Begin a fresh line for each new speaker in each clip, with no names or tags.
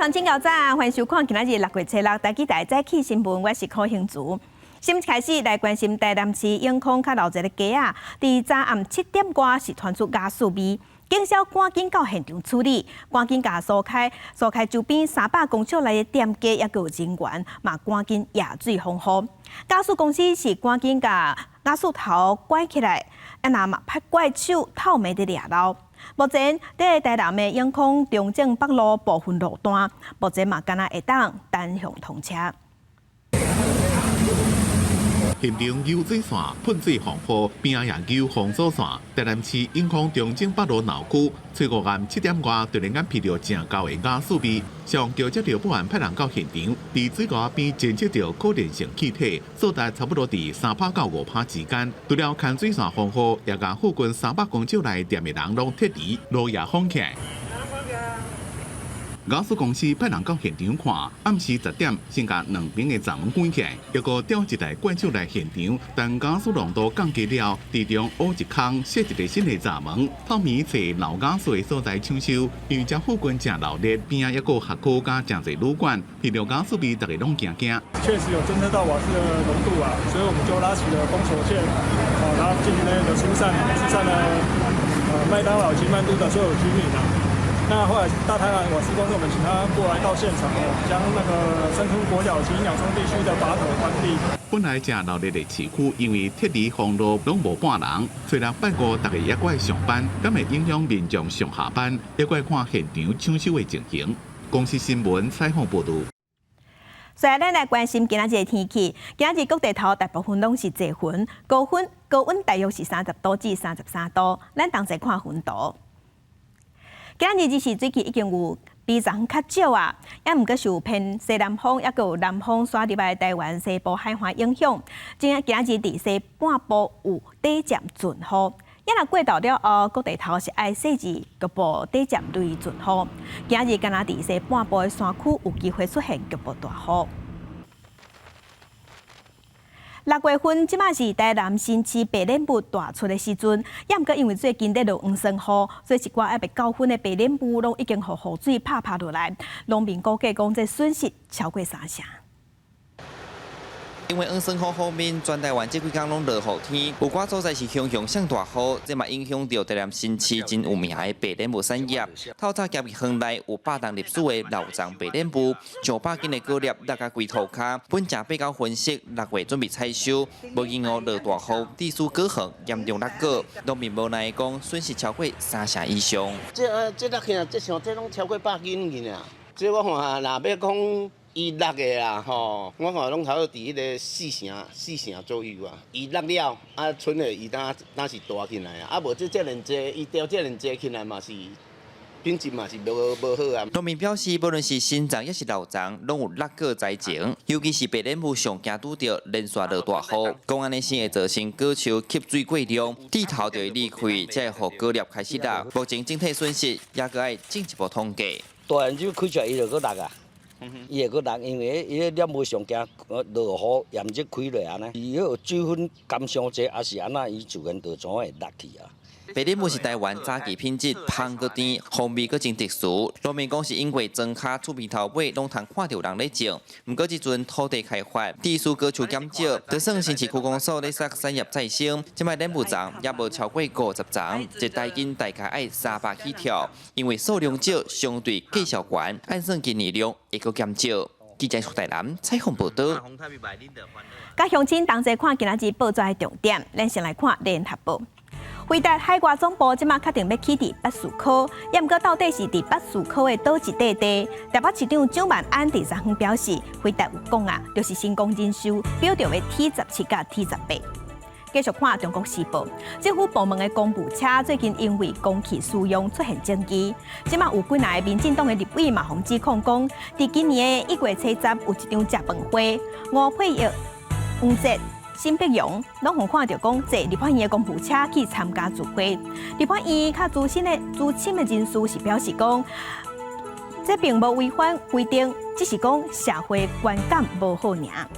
鄉親早安，歡迎收看今仔日6月初六台語台早起新聞，我是柯興竹。新聞開始來關心台南市永康較老一个街仔，佇昨暗7點外是傳出瓦斯味，警消趕緊到現場處理，趕緊共疏開疏開周邊300公尺內的店家抑閣有人員，嘛趕緊壓水防護。瓦斯公司是趕緊共瓦斯頭關起來，啊若嘛派怪手透暝佇掠撈。目前，佇台南的永康中正北路部分路段，目前嘛敢若會當單向通車。
現場油水線噴水防護，邊仔也有封鎖線。台南市永康中正北路鬧區，初五暗7點外突然間鼻著誠厚的瓦斯味，消防局接著報案派人到現場，佇水溝邊偵測著可燃性氣體，數值差不多佇3趴到5趴之間。除了牽水線防護，也共附近300公尺內店的人攏撤離，路也封起來。瓦斯公司派人到現場看，暗時10點先共兩邊的閘門關起來，抑閣調一台怪手來現場，等瓦斯濃度降低了，佇中挖一空設一个新的閘門，透暝揣漏瓦斯的所在搶修。因為這附近誠鬧熱，邊仔抑閣有學校佮誠濟旅館，聞著瓦斯味，逐家攏驚驚。
確實有偵測到瓦斯的濃度啊，所以我們就拉起了封鎖線，然後進行了疏散，疏散了麥當勞及曼都的所有居民啊。那後來大台南瓦斯公司，我們請他過來到現場哦，將那個深坑國小及鳥松地區的閥頭關閉。
本來誠鬧熱的市區，因為撤離封路攏無半人，雖然拜五逐家猶閣愛上班，敢會影響民眾上下班，猶閣愛看現場搶修的情形。公視新聞採訪報導。
所以咱來關心今仔日的天氣。今仔日各地頭大部分攏是濟雲，高溫高溫大約是30度至33度。咱同齊看雲圖。今仔日日時水氣已經有比昨昏較少啊，抑毋過受偏西南風，抑閣有南風徙入來台灣西部海岸影響，今仔日佇西半部有短暫陣雨。抑若過晝了後，各地頭是愛細緻局部短暫雷陣雨。今仔日敢若佇西半部的山區有機會出現局部大雨。6月份這馬是台南新市白蓮霧大出的時陣，抑毋過因為最近咧落黃酸雨，所以一寡猶未夠粉的白蓮霧攏已經予雨水拍拍落來，農民估計講這損失超過三成。
因為黃酸雨後面，全台灣這幾工攏落雨天，有寡所在是雄雄上大雨，這嘛影響著台南新市真有名的白蓮霧產業。透早行入園內有100冬歷史的老欉白蓮霧，上百斤的果粒落甲規塗跤。本正八九分熟，6月準備採收，無閒哦落大雨，致使果園嚴重落果，農民無奈講損失超過三成以上。
這這落去啊，這像這攏超過100斤去啊。這我看若欲講伊落的啦吼，我看攏差不多佇彼个四成左右啊。伊落了，啊春的伊當當是大起來啊，啊無這遮爾濟，伊掉遮爾濟起來嘛是品質嘛是無無好啊。
農民表示，無論是新欉抑是老欉，攏有落果災情，尤其是白蓮霧上驚拄著連續落大雨，講按呢先會造成果樹吸水過量，蒂頭就會裂開，才會予果粒開始落。目前整體損失猶閣愛進一步統計。
大然就開出來，伊就閣落啊。伊會閣落，因為伊彼粒無上驚落雨炎熱開落按呢，伊彼個水分含傷濟，抑是按怎，伊自然就怎會落去啊。
白蓮霧是台灣早期品質，芳閣甜，風味閣真特殊。農民講是因為莊跤厝邊頭尾攏通看著人咧種，毋過這陣土地開發，致使果樹減少，就算新市區公所咧殺產業再生，這擺蓮霧叢也無超過50叢，一大斤大概愛300起跳，因為數量少，相對價數懸，按算今年量會閣減少。記者出台南採訪報導。
佮鄉親同齊看今仔日報紙的重點，咱先來看聯合報。輝達海外總部這馬確定欲起佇北士科，抑毋過到底是佇北士科的佗一塊地？台北市長蔣萬安佇昨昏表示，輝達有講啊，就是成功人士標著的 T17佮 T18。繼續看《中國時報》，政府部門的公務車最近因為公器私用出現爭議，這馬有幾若个民進黨的立委嘛，予指控講，佇今年的1月初十有一場食飯會，吳佩益、黃捷、沈伯洋攏予看著講坐立法院的公務車去參加聚會。立法院較資深的資深的人士是表示講，這並無違反規定，只是講社會觀感無好爾。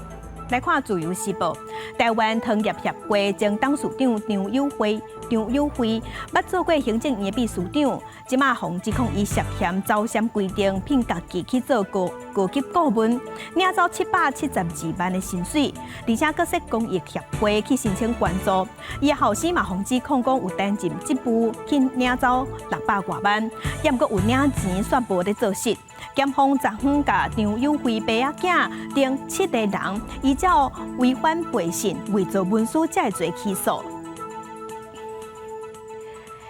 來看《自由時報》，台灣糖業協會前董事長張友輝，張友輝捌做過行政院秘書長，這馬予指控伊涉嫌走閃規定，聘家己去做高高級顧問，領走772萬的薪水，而且閣設公益協會去申請捐助。伊的後生嘛予指控講有擔任職務去領走600外萬，抑毋過有領錢煞無咧做實。檢方昨昏共張友輝爸仔囝等七个人依照違反背信、偽造文書這個罪起訴。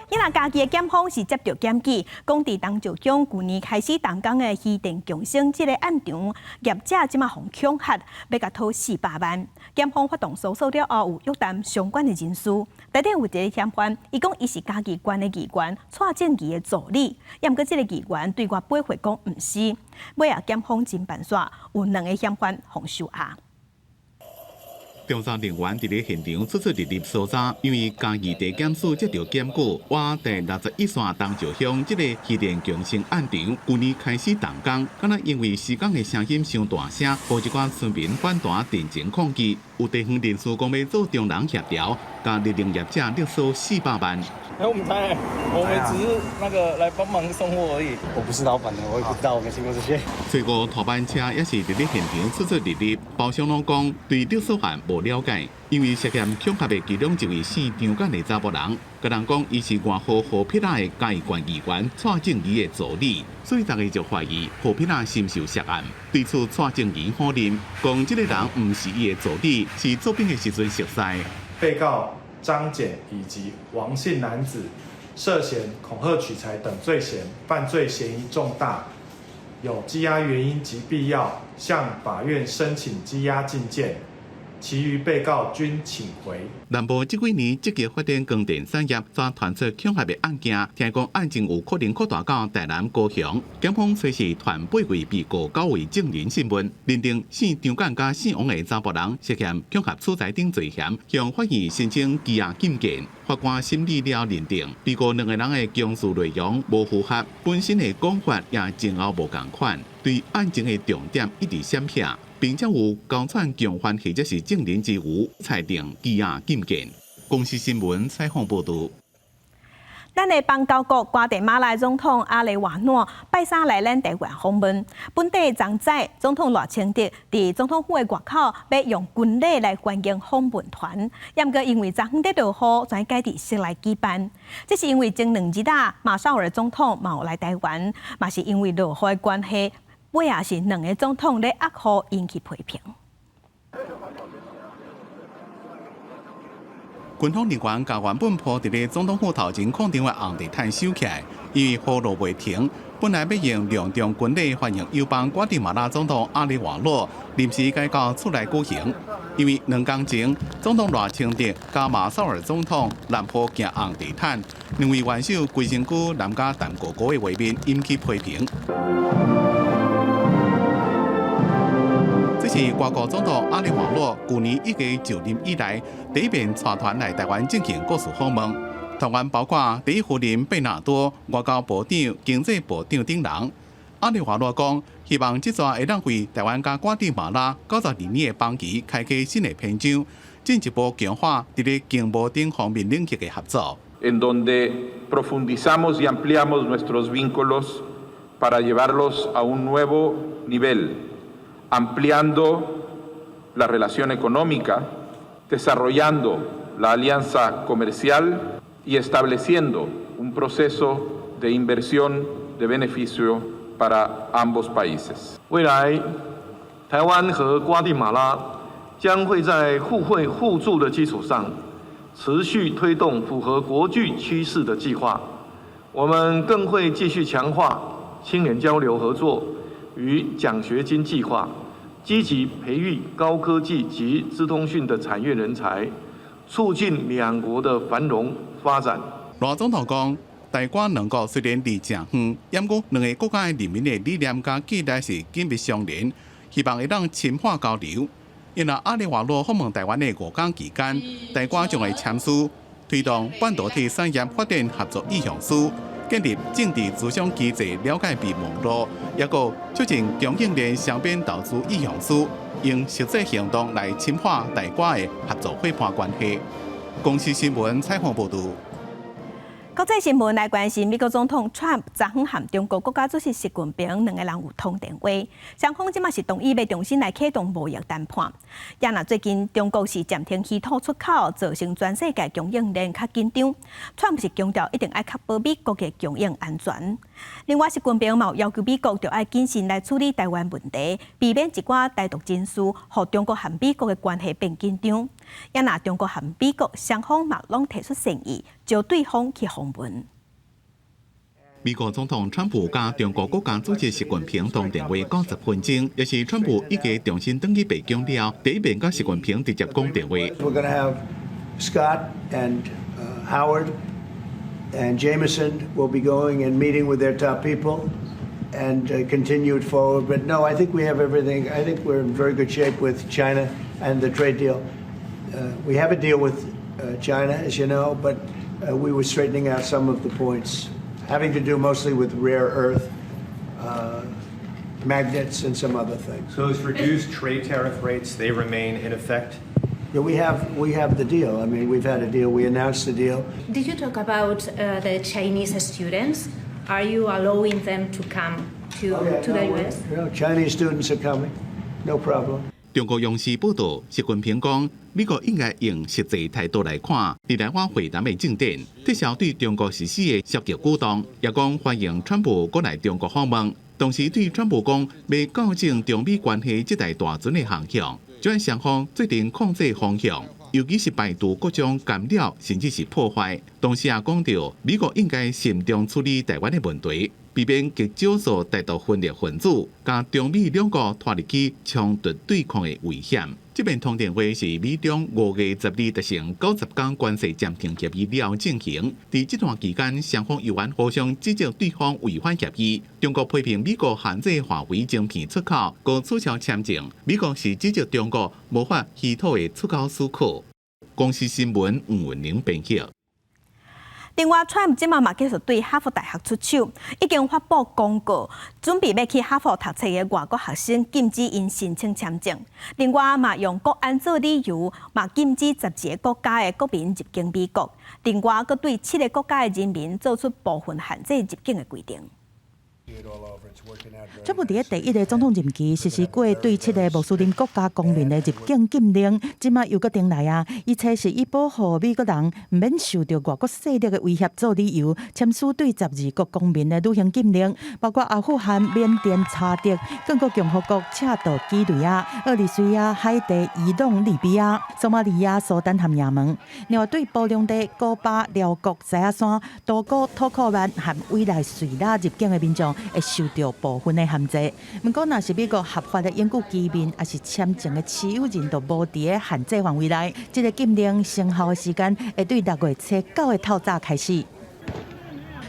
伊若家己的檢方是接著檢舉，講佇東石鄉舊年開始動工的漁電共生這个案場業者這馬予恐嚇，欲共討400萬。檢方發動搜索了後，有約談相關的人士，內底有一个嫌犯，伊講伊是嘉義縣的議員蔡正宜的助理，抑毋過這个議員對外回駁講毋是。尾仔檢方偵辦煞有兩个嫌犯予收押。
調查人員佇咧現場出出入入搜查，因為嘉義地檢署接著檢舉，挖第61線東石鄉這个漁電共生案場，舊年開始動工，敢若因為施工的聲音傷大聲，予一寡村民反彈陳情抗議，有地方人士講欲做中人協調，共綠能業者勒索400萬。
哎，我們才，我們只是那個來幫忙送貨而已。
我不是老闆的，我也不知道，我沒聽過這些。
隨後拖板車也是佇咧現場出出入入，包商攏講對勒索案無了解，因為涉嫌恐嚇的其中一位姓張干的查埔人，共人講伊是外號何撇仔的嘉義縣議員蔡正宜的助理，所以大家就懷疑何撇仔是毋是有涉案。對此蔡正宜否認，講這个人毋是伊的助理，是做兵的時陣熟似。
被告張簡以及王姓男子涉嫌恐嚇取財等罪嫌，犯罪嫌疑重大，有羈押原因及必要，向法院申請羈押禁見。其餘被告均請回。
南部這幾年積極發展光電產業，煞傳出恐嚇的案件，聽講案情有可能擴大到台南、高雄。檢方隨時傳八位被告九位證人訊問，認定姓張干佮姓王的查埔人涉嫌恐嚇取財等罪嫌，向法院申請羈押禁見。法官審理了認定，被告兩个人的供述內容無符合，本身的講法也前後無仝款，對案情的重點一直閃避。並且有勾串共犯或者是證人之虞，裁定羈押禁見。公視新聞採訪報導。
咱的邦交國瓜地馬拉總統阿雷瓦諾拜三來咱台灣訪問，本地昨早總統賴清德佇總統府的外口欲用軍禮來歡迎訪問團，抑毋過因為昨昏佇落雨，才改佇室內舉辦。這是因為前兩日啊，馬紹爾總統嘛有來台灣，嘛是因為落雨的關係。尾仔是兩个總統咧壓雨引起批評。
軍方人員共原本鋪佇咧總統府頭前廣場的紅地毯收起來，因為雨落袂停。本來欲用隆重軍禮歡迎友邦瓜地馬拉總統阿雷瓦洛，臨時改到厝內舉行。因為兩工前，總統賴清德佮馬紹爾總統淋雨行紅地毯，兩位元首規身軀淋甲澹糊糊的畫面引起批評。這是瓜國總統阿雷瓦洛舊年1月就任以來第一遍帶團來台灣進行國事訪問，團員包括第一夫人貝納多、外交部長、經濟部長等人。阿雷瓦洛講，希望這逝會當為台灣佮瓜地馬拉92年的邦誼開啟新的篇章，進一步強化佇咧經貿等方面領域的合作。
En donde profundizamos y ampliamos nuestros vínculos para llevarlos a un nuevo nivel, ampliando la relación económica, desarrollando la alianza comercial y estableciendo un proceso de inversión de beneficio para ambos países。
未來，台灣和瓜地馬拉將會在互惠互助的基礎上，持續推動符合國際趨勢的計劃。我們更會繼續強化青年交流合作與獎學金計劃，積極培育高科技及資通訊的產業人才，促進兩國的繁榮發展。
賴總統講，台瓜兩國雖然離誠遠，毋過兩个國家的人民的理念佮價值是緊密相連，希望會當深化交流。因為阿雷瓦洛訪問台灣的5工期間，台瓜將會簽署推動半導體產業發展合作意向書，建立政治諮商機制了解備忘錄，抑閣促進供應鏈雙邊投資意向書，用實際行動來深化台瓜的合作伙伴關係。公視新聞採訪報導。
國際新聞來關心，美國總統川普昨昏和中國國家主席習近平兩个人有通電話，雙方這馬是同意欲重新來啟動貿易談判。也若最近中國是暫停稀土出口，造成全世界供應鏈較緊張。川普是強調一定愛確保美國的供應安全。另外，習近平嘛要求美國著愛謹慎來處理台灣問題，避免一寡台獨人士，予中國和美國的關係變緊張。也若中國和美國雙方嘛攏提出善意，招對方去訪問。
美國總統川普佮中國國家主席習近平通電話90分鐘，也是川普一家重新轉去白宮了，第一遍佮習近平直接講電話。
We're going to have Scott and Howard and Jameson will be going and meeting with their top people and continue it forward. But no, I think we have everything. I think we're in very good shape with China and the trade deal. We have a deal with China, as you know, but we were straightening out some of the points, having to do mostly with rare earth magnets and some other things.
So those reduced trade tariff rates, they remain in effect?
Yeah, we have the deal. I mean, we've had a deal. We announced the deal.
Did you talk about the Chinese students? Are you allowing them to come to
no,
the U.S.?
No, Chinese students are coming. No problem.
中國央視報導，習近平講，美國應該用實際態度來看日內瓦會談的進展，撤銷對中國實施的消極舉動，也講歡迎川普過來中國訪問。同時對川普講，欲校正中美關係這台大船的航向，將雙方做陣控制方向，尤其是排除各種干擾，甚至是破壞。同時也講著，美國應該慎重處理台灣的問題，避免極少數台獨分裂分子，共中美兩國拖入去衝突對抗的危險。這遍通電話是美中5月12達成90天關稅暫停協議了進行。佇這段期間，雙方猶原互相指責對方違反協議。中國批評美國限制華為晶片出口，閣取消簽證。美國是指責中國無法稀土的出口許可。公視新聞吳文玲編輯。
另外，川普這馬嘛繼續對哈佛大學出手，已經發布公告，準備欲去哈佛讀冊的外國學生禁止𪜶申請簽證。另外嘛，用國安做理由，嘛禁止12個國家的國民入境美國。另外，閣對七个國家的人民做出部分限制入境的規定。
川普佇第一個總統任期實施過對七个穆斯林國家公民的入境禁令，這馬又閣轉來啊！伊冊是以保護美國人毋免受著外國勢力的威脅做理由，簽署對12國公民的旅行禁令，包括阿富汗、緬甸、查德、剛果共和國、赤道幾內亞、厄立瑞亞、海地、伊朗、利比亞、索馬利亞、蘇丹和也門。另外對布隆迪、古巴、寮國、獅仔山、多哥、土庫曼和委內瑞拉入境的民眾會受著部分的限制。毋過，若是美國合法的永久居民，抑是簽證的持有人，就無佇咧限制範圍內。這个禁令生效的時間會對6月初9的透早開始。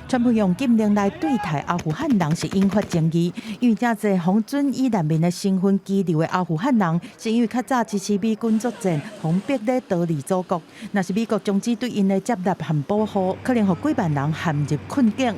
川普用禁令來對待阿富汗人是引發爭議，因為誠濟予准以難民的身份羈留的阿富汗人，是因為較早支持美軍作戰，予逼咧逃離祖國。若是美國終止對𪜶的接納和保護，可能予幾萬人陷入困境。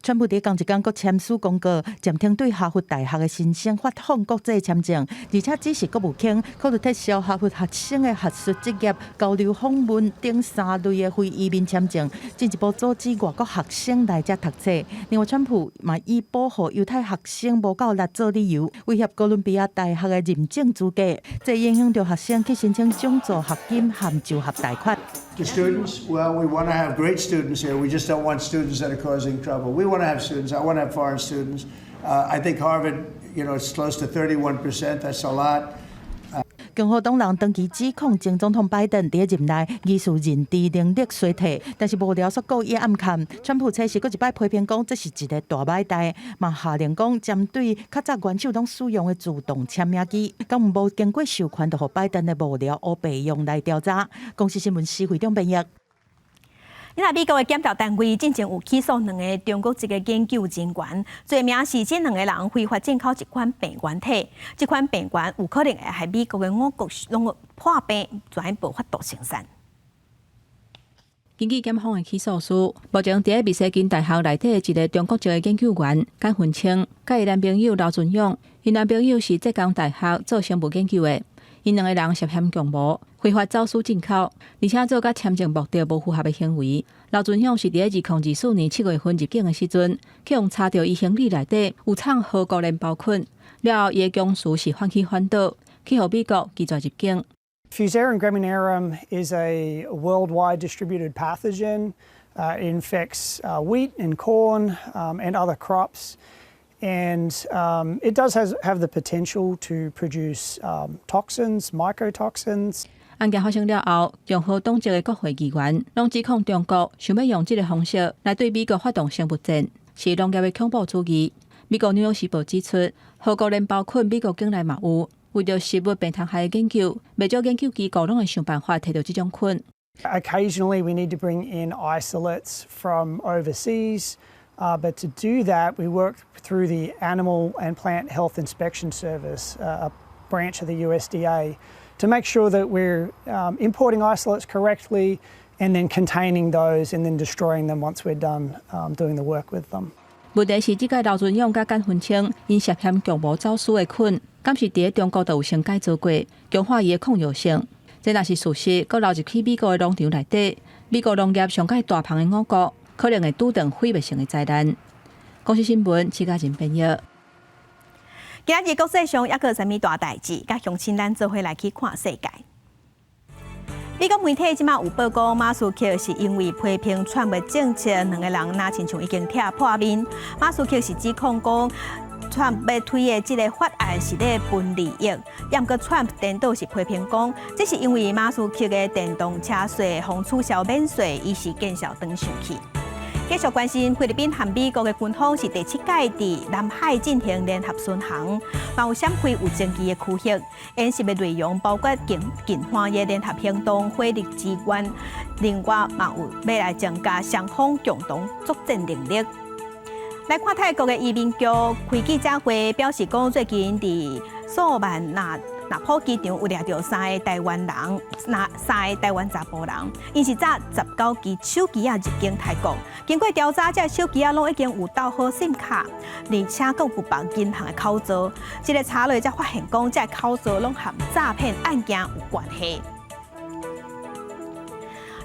川普佇仝一工閣簽署公告，暫停對哈佛大學的新生發放國際簽證，而且指示國務卿考慮撤銷哈佛學生的學術職業交流訪問等三類的非移民簽證，進一步阻止外國學生來遮讀冊。另外，川普嘛以保護猶太學生無夠力做理由，威脅哥倫比亞大學的認證資格，這影響著學生去申請獎助學金和就學貸款。
The students, well, we want to have great students here. We just don't want students that are causing trouble. We want to have students. I want to have foreign students. I think Harvard, it's close to 31%. That's a lot.
共和黨人長期指控前總統拜登佇任內疑似認知能力衰退，但是幕僚卻故意暗崁。川普冊時閣一擺批評講，這是一个大䆀代，嘛下令講針對較早元首攏使用的自動簽名機，敢無經過授權，就予拜登的幕僚烏白用來調查。公視新聞施惠中編譯。
你美國的檢調單位進前有起訴兩个中國籍的研究人員，罪名是這兩个人非法進口一款病原體，這款病原有可能會害美國的五穀攏破病，全無法度生產。
根據檢方的起訴書，目前佇密西根大學內底的一个中國籍的研究員簡雲清，佮伊男朋友劉俊勇， 𪜶男朋友是浙江大學做生物研究的，𪜶兩個人涉嫌共謀非法走私進口，而且做佮簽證目的無符合的行為。劉尊勇是佇咧2024年7月份入境的時陣，去予查著伊行李內底有藏禾國鏈孢菌，了後伊的公司是反起反倒，去予美國拒絕入境。
Fusarium graminearum is a worldwide distributed pathogen. It infects wheat and corn and other crops. And it does have the potential to produce toxins, mycotoxins.
案件發生了後，共和黨籍的國會議員攏指控中國想欲用這个方式來對美國發動生物戰，是農業的恐怖主義。美國紐約時報指出，禾國鏈孢菌美國境內嘛有，為著食物病蟲害的研究，袂少研究機構攏會想辦法提著這種菌。
Occasionally, we need to bring in isolates from overseas, but to do that, we work through the Animal and Plant Health Inspection Service, a branch of the USDA, to make sure that we're importing isolates correctly and then containing those and then destroying them once we're done doing the work with them.
問題是，這屆劉尊勇佮簡芬清𪜶涉嫌共謀走私的菌，敢是佇咧中國就有先改造過，強化伊的抗藥性。這若是事實，閣流入去美國的農場內底，美國農業上蓋大棚的五穀，可能會拄著毀滅性的災難。公視新聞，徐嘉仁編譯。
今仔日國際上猶閣有啥物大代誌？佮鄉親咱做伙來去看世界。美國媒體這馬有報講，馬斯克是因為批評川普政策，兩个人若親像已經拆破面。馬斯克是指控講，川普欲推的這个法案是咧分利益，毋過川普顛倒是批評講，這是因為馬斯克的電動車稅予取消免稅，伊是見笑轉生氣。繼續關心菲律賓和美國的軍方是第七屆佇南海進行聯合巡航，嘛有閃開有爭議的區域。演習的內容包括近近岸的聯合行動、火力支援，另外嘛有欲來增加雙方共同作戰能力。來看泰國的移民局開記者會，表示講最近佇素萬那那普機場有掠著三个台灣人，那三个台灣查埔人，𪜶是紮19支手機仔入境泰國。經過調查，這个手機仔攏已經有鬥好 SIM 卡，而且閣有綁銀行的口座。這个查落才發現講，這个口座攏和詐騙案件有關係。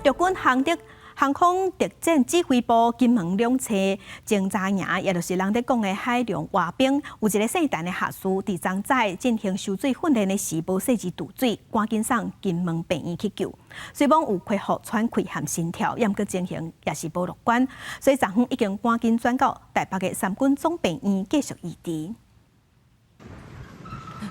陸軍航空特戰指揮部金門兩車偵察營，也就是人咧講的海龍蛙兵，有一个姓陳的下士，佇昨早進行泅水訓練的時，無細緻墜水，趕緊送金門病院去救。雖罔有恢復喘氣和心跳，毋過情形也是無樂觀，所以昨昏已經趕緊轉到台北的三軍總病院繼續醫治。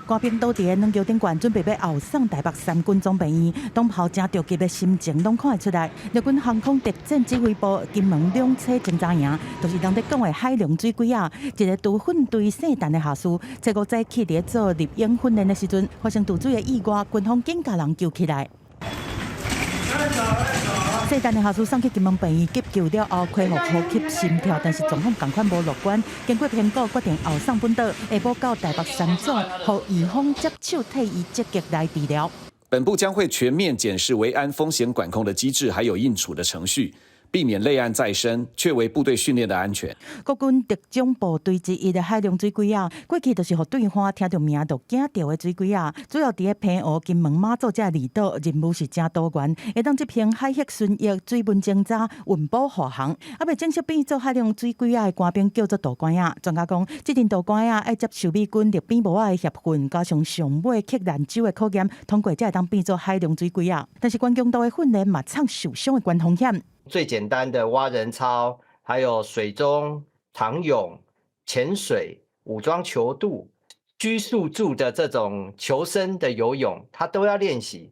官兵倒佇咧軟橋頂懸，準備欲後送台北三軍總病院，當炮誠著急的心情攏看會出來。陸軍航空特戰指揮部金門兩棲偵察營，就是人咧講的海龍水鬼仔，一个督訓隊姓陳的下士，初五早起佇咧做入營訓練的時陣，發生墜水的意外，軍方緊共人救起來。姓陳的下士送去金門病院急救了後，恢復呼吸心跳，但是狀況仝款無樂觀。經過評估，決定後送本島，下晡到台北三總，予院方接手替伊積極來治療。
本部將會全面檢視維安風險管控的機制，還有應處的程序。避免類案再生，確維部隊訓練的安全。
國軍特種部隊之一的海龍水鬼仔，過去就是予對岸聽著名就驚著的水鬼仔，主要佇咧澎湖、金門、馬祖這離島，任務是誠多元，會當執行海域巡弋、水文偵查、運補護航。猶未正式變做海龍水鬼仔的官兵叫做渡官仔。專家講，這陣渡官仔愛接受美軍陸邊帽仔的協訓，加上上尾克難州的考驗，通過才會當變做海龍水鬼仔。但是懸強度的訓練嘛，藏受傷的懸風險。
最簡單的蛙人操，還有水中長泳、潛水、武裝泅渡、拘束住的這種求生的游泳，他都要練習。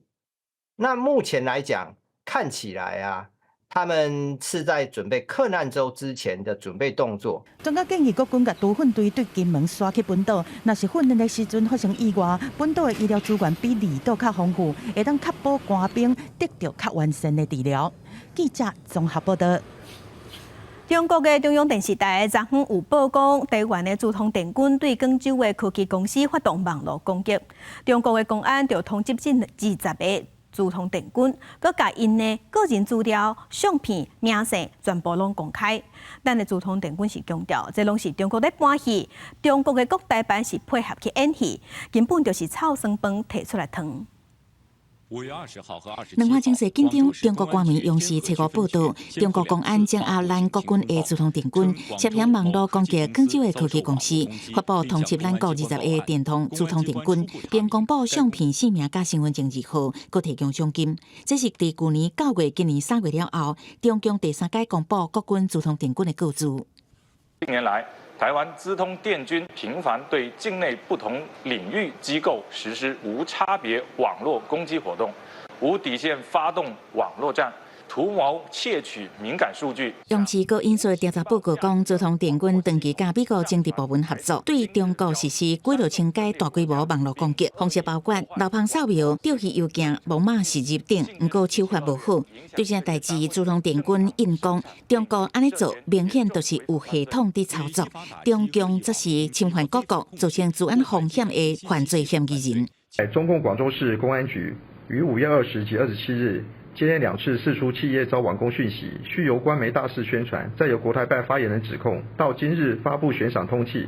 那目前來講，看起來啊，他們是在準備克難週之前的準備動作。
專家建議國軍共督訓隊對金門徙去本島，若是訓練的時陣發生意外，本島的醫療資源比離島較豐富，會當確保官兵得著較完善的治療。記者綜合報道。
中國的中央電視台昨昏有報講，台灣的中通電軍對廣州的科技公司發動網路攻擊，中國的公安就通緝這20个資通電軍，閣共𪜶的個人資料、相片、名姓全部攏公開。咱的資通電軍是強調，這攏是中國咧搬戲，中國的國台辦是配合去演戲，根本就是臭酸飯提出來嗙。
兩岸情勢緊張，中國官媒央視初五報導，中國公安偵押咱國軍的資通電軍涉嫌網路攻擊廣州的科技公司，發布通緝咱國20個電通資通電軍，並公布相片、姓名佮身份證字號，閣提供獎金。這是佇舊年9月、今年3月了後，中共第三擺公布國軍資通電軍的個資。
近年來，台灣資通電軍頻繁對境內不同領域機構實施無差別網絡攻擊活動，無底線發動網絡戰，圖謀竊取敏感數據。
央視閣引述調查報告講，資通電軍長期佮美國情治部門合作，對中國實施幾落千擺大規模網路攻擊，方式包括漏縫掃描、釣魚郵件、木馬植入等，毋過手法無好。對這代誌，資通電軍應講，中國按呢做，明顯就是有系統佇操作。中共則是侵犯國國，造成資安風險的犯罪嫌疑人。
中共廣州市公安局於5月20及27日，接連兩次釋出企業遭網攻訊息，須由官媒大肆宣傳，再由國台辦發言人指控，到今日發布懸賞通緝，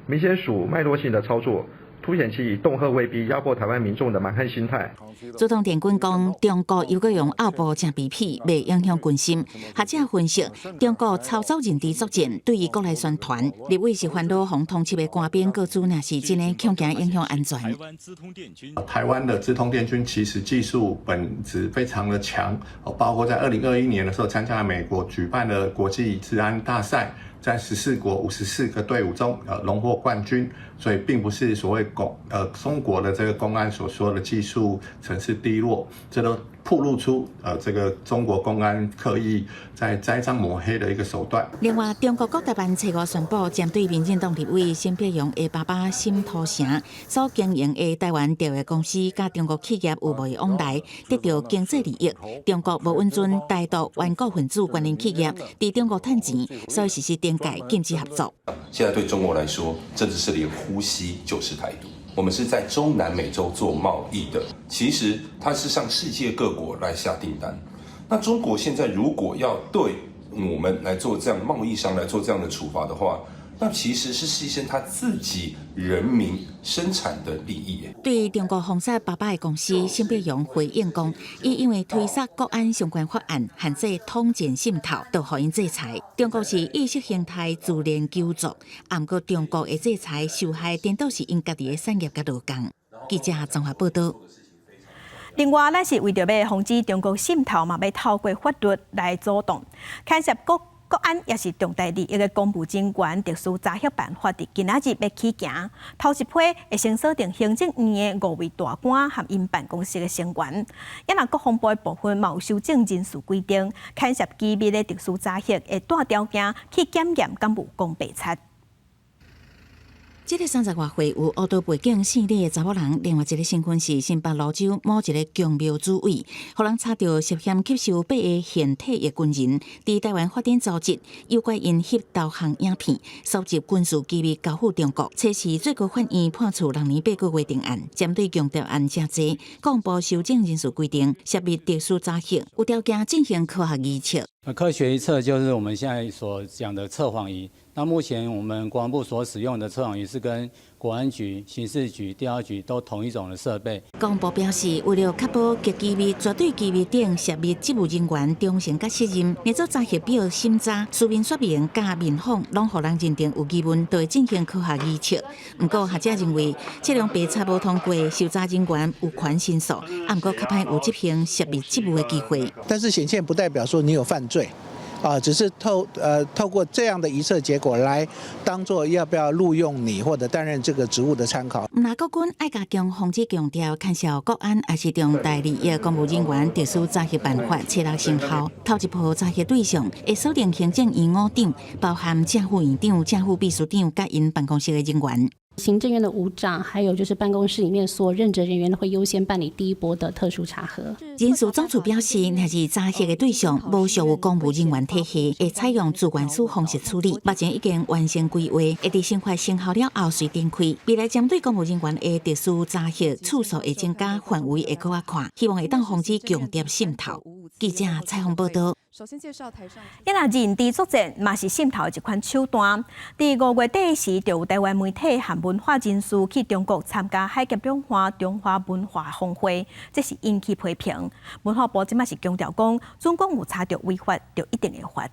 明顯屬脈絡性的操作，凸顯其以恫嚇威逼壓迫台灣民眾的蠻橫心態。
資通電軍講，中國猶閣用奧步誠卑鄙，袂影響軍心。學者分析，中國操作認知作戰，對於國內宣傳，立委是煩惱予通緝的官兵個資，若是真的恐驚影響安全。
台灣的資通電軍其實技術本質非常的強，包括在2021年的時候參加了美國舉辦的國際資安大賽，在14國54個隊伍中，榮獲冠軍，所以並不是所謂中國的這個公安所說的技術層次低落，這都暴露出這個中國公安刻意在栽贓抹黑的一個手段。
另外，中國國台辦初五宣布，針對民進黨立委沈伯洋的爸爸沈土成所經營的台灣兆業公司，佮中國企業有貿易往來，得著經濟利益。中國無允准台獨頑固分子關聯企業佇中國趁錢，所以實施懲戒禁止合作。
現在對中國來說，政治是連呼吸就是台獨。我們是在中南美洲做貿易的，其實它是向世界各國來下訂單。那中國現在如果要對我們來做這樣貿易商來做這樣的處罰的話，那其實是犧牲他自己人民生產的利益。
對中國封殺爸爸的公司，沈伯洋回應講，伊因為推捒國安相關法案，限制統戰滲透，就予𪜶制裁。中國是意識形態自然糾作，毋過中國的制裁受害，顛倒是𪜶家己的產業佮勞工。記者綜合報導。
另外，咱是為著欲防止中國滲透嘛，欲透過法律來阻擋，牽涉國安也是重大利益的公務人員特殊查核辦法，佇今仔日欲起行，頭一批會先鎖定行政院的五位大官和𪜶辦公室的成員。也若國防部的部分嘛有修正人事規定，牽涉機密的特殊查核會帶條件去檢驗敢無講白賊。
這个30外歲有烏道背景姓李的查某人，另外一个身份是新北蘆洲某一个宮廟主委，予人查著涉嫌吸收八个現退役軍人佇台灣發展組織，誘拐𪜶翕導航影片，搜集軍事機密交付中國。這是最高法院判處6年8個月定案，針對共諜案誠濟，國防部修正人事規定，設立特殊查核，有條件進行科學儀測。
科學儀測就是我們現在所講的測謊儀。那目前我們國防部所使用的測謊儀是跟國安局、刑事局、調查局都同一種的設備。
國防部表示，為了確保極機密、絕對機密等涉密職務人員忠誠佮信任，連做查核表審查、書面說明佮面訪，攏予人認定有疑問，就會進行科學儀測。毋過學者認為，測量白賊無通過，受查人員有權申訴，毋過較歹有執行涉密職務的機會。
但是顯現不代表說你有犯罪。啊，只是透過這樣的儀測結果來當做要不要錄用你或者擔任這個職務的參考。
那國軍愛加強防止共諜，牽涉國安抑是重大利益公務人員特殊查核辦法，初六生效。頭一波查核對象會鎖定行政院五長，包含正副院長、正副秘書長佮𪜶辦公室的人員。
行政院的五長，還有就是辦公室裡面所任職人員會優先辦理第一波的特殊查核。
人事總處表示，若是查核的對象無屬於公務人員體系，會採用自願書方式處理。目前已經完成規劃，會佇新法生效了後隨展開。未來針對公務人員的特殊查核次數會增加，範圍會閣較寬，希望會當防止共諜滲透。記者采訪報道。
首先介紹台上，一若認知作戰嘛是滲透的一款手段。佇5月底時，就有台灣媒體和文化人士去中國參加海峽兩岸中華文化峰會，這是引起批評。文化部這擺是強調講，準講有查著違法，就一定會罰。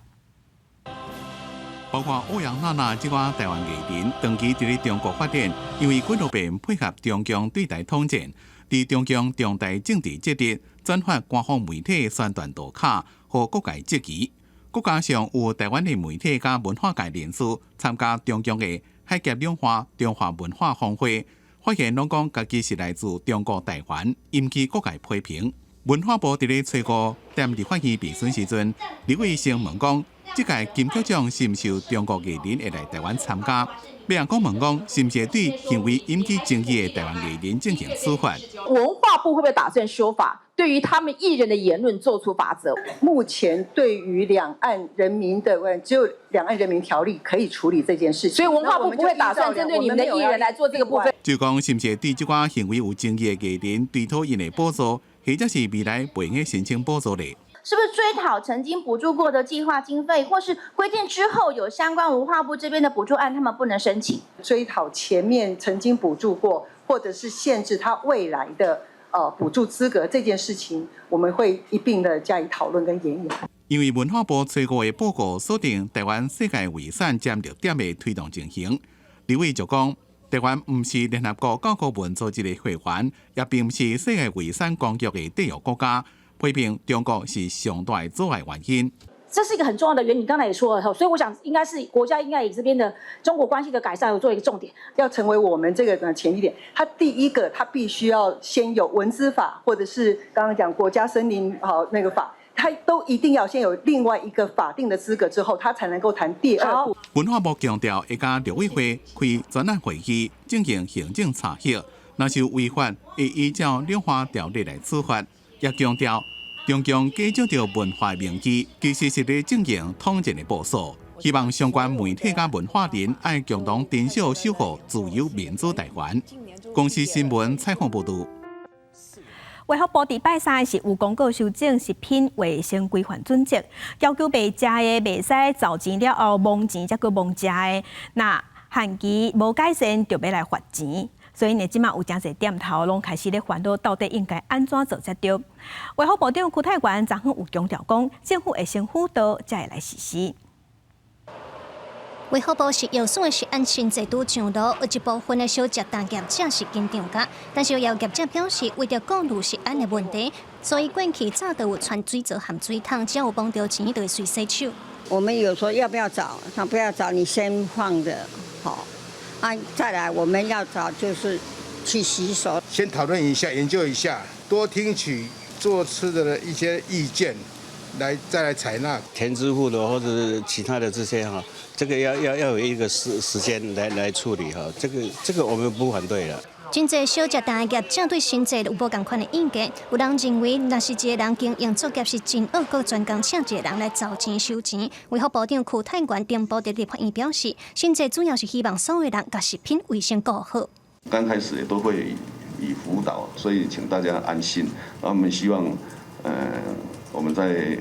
包括歐陽娜娜這寡台灣藝人，長期佇咧中國發展，因為幾落遍配合中共對台統戰，佇中共重大政治節日轉發官方媒體宣傳圖卡，予各界質疑。閣加上有台灣的媒體佮文化界人士參加中共的海峽兩岸中華文化峰會，發現攏講家己是來自中國台灣，引起各界批評。文化部佇咧初五踮立法院備詢時陣，立委先問講，這屆金曲獎是毋是有中國藝人會來台灣參加？欲閣問講，是毋是對行為引起爭議的台灣藝人進行處罰？
文化部會不會打算修法？對於他們藝人的言論做出罰則？
目前對於兩岸人民的問，只有兩岸人民條例可以處理這件事情。
所以文化部不會打算針對你們的藝人來做這個部分。
就講是毋是對這寡行為有爭議的藝人追討𪜶的補助，或者是未來袂用申請補助咧？
是不是追討曾經補助過的計劃經費，或是規定之後有相關文化部這邊的補助案，他們不能申請？
追討前面曾經補助過，或者是限制他未來的補助資格這件事情，我們會一併的加以討論跟研議。
因為文化部初五的報告鎖定台灣世界遺產佔六點的推動情形，立委就講，台灣毋是聯合國教科文組織的會員，也並毋是世界遺產公約的締約國家，批評中國是上大的阻礙原因。
這是一個很重要的原因，你剛才也說了，所以我想應該是國家應該以這邊的中國關係的改善，有做一個重點，
要成為我們這個前一點。他第一個，他必須要先有文資法，或者是剛剛講國家森林好那個法，他都一定要先有另外一個法定的資格之後，他才能夠談第二步。
文化部強調，會佮陸委會開專案會議進行行政查核，若是有違法，會依照兩岸條例來處罰。也強調，中共假借著文化名義，其實是咧進行統戰的部署。希望相關媒體佮文化人愛共同珍惜守護自由民主台灣。公視新聞採訪報導。
衛福部佇拜三時有公告修正食品衛生規範準則，要求賣食的袂使找錢了後摸錢，才閣摸食的。若限期無改善，就欲來罰錢。所以呢，這馬有誠濟店頭攏開始咧煩惱，到底應該按怎做才對？衛福部長邱泰源昨昏有強調講，政府會先輔導，才會來實施。
衛福部食藥署的食安新制度上路，有一部分的小食攤業者是緊張的，但是也有業者表示，為著顧慮食安的問題，所以過去早就有傳水槽和水桶，只要有摸著錢，就會隨洗手。
我們有說要不要找，他不要找，你先放著，好，啊，再來我們要找就是去洗手。
先討論一下，研究一下，多聽取做吃的的一些意見。來再來採納
田支付的或者是其他的這些哈，這個要有一個時間來處理哈，這個我們不反對的。
真濟小食攤業者對新制有無仝款的意見，有人認為，若是一個人經營作業是真惡，閣專工請一個人來找錢收錢。衛福部長邱泰源頂晡佇立法院表示，新制主要是希望所有人共食品衛生顧好。
剛開始也都會以輔導，所以請大家安心。我們希望，我們在